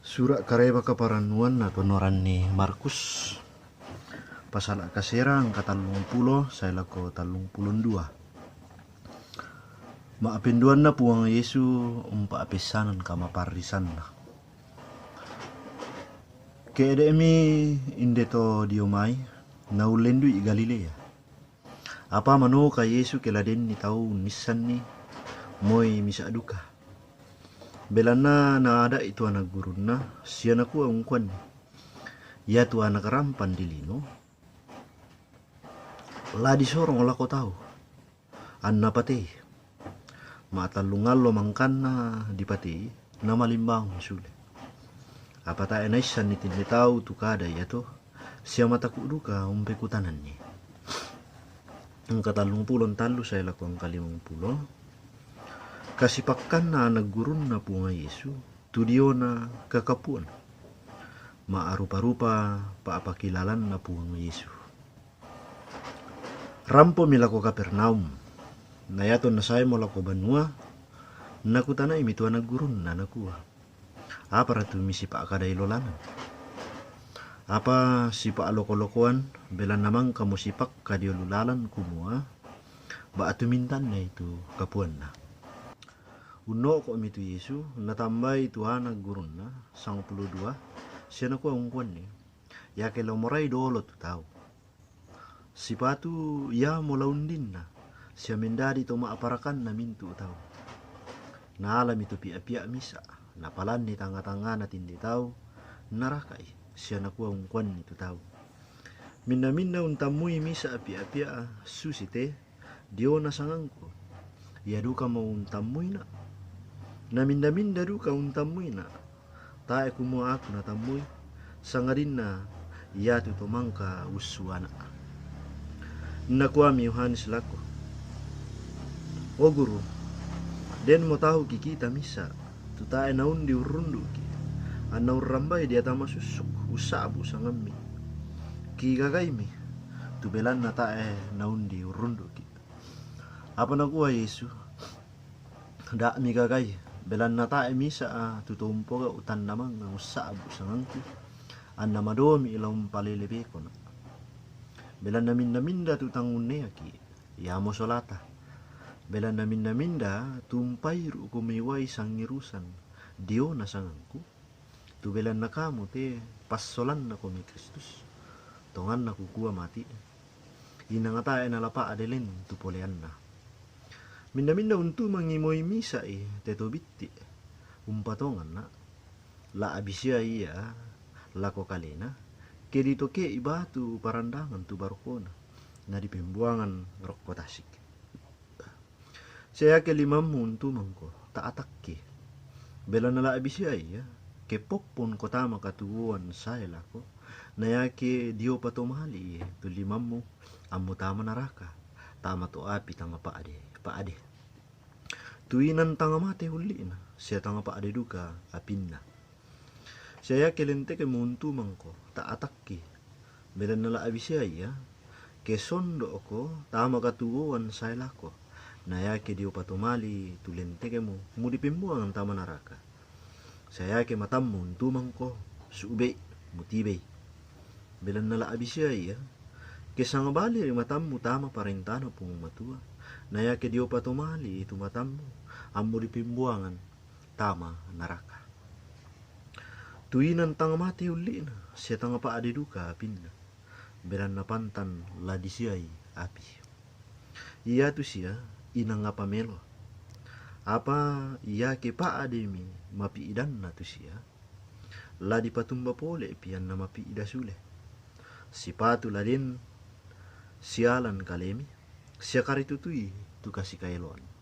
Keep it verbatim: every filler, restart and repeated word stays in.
Sura' Kareba Kaparannuan na tonoran ni Markus, pasala' kasera angka tallung pulo sae lako tallung pulo dua. Ma'penduanna Puang Yesu umpa'pessanan kamaparrisanna. Ke'de'mi inde to dio mai, naullendu'i Galilea. Apa manoka Yesu ke la denni tau unnissanni, moi misa' duka. Belanna naada'i tu ana' gurunna, sia nakua ungkuanni, "Iatu anak rampang di lino, la disorong lako tau, anna patei. Ma'tallung allo mangkanna dipatei, namalimbang sule." Apa tae' naissanni tinde tau tu kada iato, sia mataku' duka umpekutananni. Angka tallung pulo tallu sae lako angka limang pulo. Kasipakkanna ana' gurunna Puang Yesu tu diona kakapuan. Ma'rupa-rupa pa'pakilalanna Puang Yesu. Rampomi lako Kapernaum. Na iato nasaemo lako banua, nakutanaimi tu ana' gurunna, nakua, "Apara tu misipa'kadai lolanan? Apa sipa'loko-lokoan, belanna mangkamo sipakka dio lu lalan kumua, ba'tu mintannai tu kapuanna?" Unno'ko'mi tu Yesu, natambai tu ana' gurunna, sangpulo dua, sia nakua ungkuanni, "Iake la umorai dolo tu tau, sipatu iamo la undinna, sia mendadi to ma'parakanna mintu' tau." Naalami tu pia'-pia' misa', napalanni tangnga-tangngana tinde tau, naraka'i, sia nakua ungkuanni tu tau, "Minda-minda untammui misa' pia'-pia' susite diona sangangku, ia dukamo untammuina'. Na minda-minda duka untammuina', tae' kumua aku natammui, sangadinna iatu to mangka ussuana'." Nakuami Yohanes lako, "O Guru, denmo tau kikita misa' tu tae' naundi urrundu'ki', anna urrambai deata masussuk ussa'bu' sangammi. Kigagaimi tu belanna tae' naundi urrundu'ki'." Apa nakua Yesu, "Da' migagai, belanna tae' misa' tu to umpogau' tannamang ussa'bu' sangangku, anna madomi' la umpalelebekona'. Belanna minda-minda tu tangunneaki', iamo solata. Belanna minda-minda tu umpairu'ko mai uai sangirusan diona sangangku, tu belanna kamu te passolannakomi Kristus, tonganna kukua mati', inang tae' nala pa'de len tu poleanna. Minda-minda untumangi moi misa'i te to bitti', umpatonganna', la abisiai ia lako kalena, ke ditoke'i batu parandangan tu barokona, na dipembuangan rokko tasik. Sia iake limammu untumangko, ta'atakki. Belanna la abisiai ia, ke popponko tama katuoan sae lako, na iake dio patomali tu limammu, ammu tama naraka, tama to api tangapa'de-pa'de. Tu inan tangamate ulli'na, sia tangapa'de duka apinna. Sia iake lentekemmu untumangko, ta'atakki. Belanna la abisiai ia, ke sondo'ko tama katuoan sae lako, na iake dio patomali tu lentekemmu, mudipembuangan tama naraka. Sia iake matammu untumangko, su'bei, mutibei. Belanna la abisiai ia, ke sangabali ri matammu tama parentana Puang Matua, na iake dio patomali tu matammu, ammu dipembuangan tama naraka. Tu inan tangamate ulli'na, sia tangapa'de duka apinna. Belanna pantan la disiai api. Iatu sia, inang apa melo. Apa iake pa'demi mapi'idanna tu sia, la dipatumba pole'pi anna mapi'ida sule. Sipatu la den sialan kalemi, sia karitutui tu kasikaeloan.